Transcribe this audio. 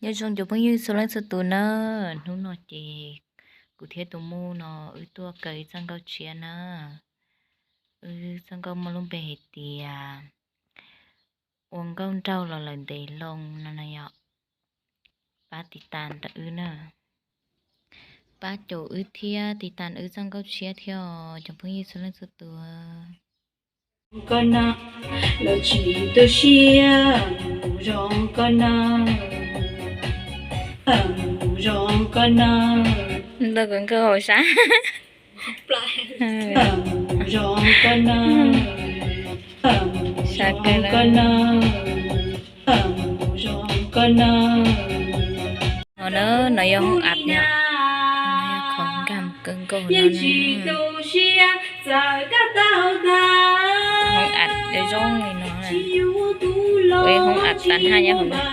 Nyob zoo cov phooj ywg txhua leej txhua tus na, hnub no ces kuv thiab tus muam no wb tuaj kaw ib txoj nkauj tshiab na. Wb txoj nkauj muaj lub npe hais tias ua nkauj nraug los lawm ntev loo no na yom. Pab tiv tas ntawm wb na, pab caum wb thiab tiv tas wb txoj nkauj tshiab thiab os cov phooj ywg txhua leej txhua tus. Koj na, lawv tsis tu siab, zoo koj na, zoo koj na. Ntawd kuv nkawd hauv sab. Zoo koj na, zoo koj na, zoo koj na. No na, no yog hoob app yom, no yog qhov nkag mus kaw nkauj no na. Hoob app zoo li no, ua hoob app tas haj nyob hauv no.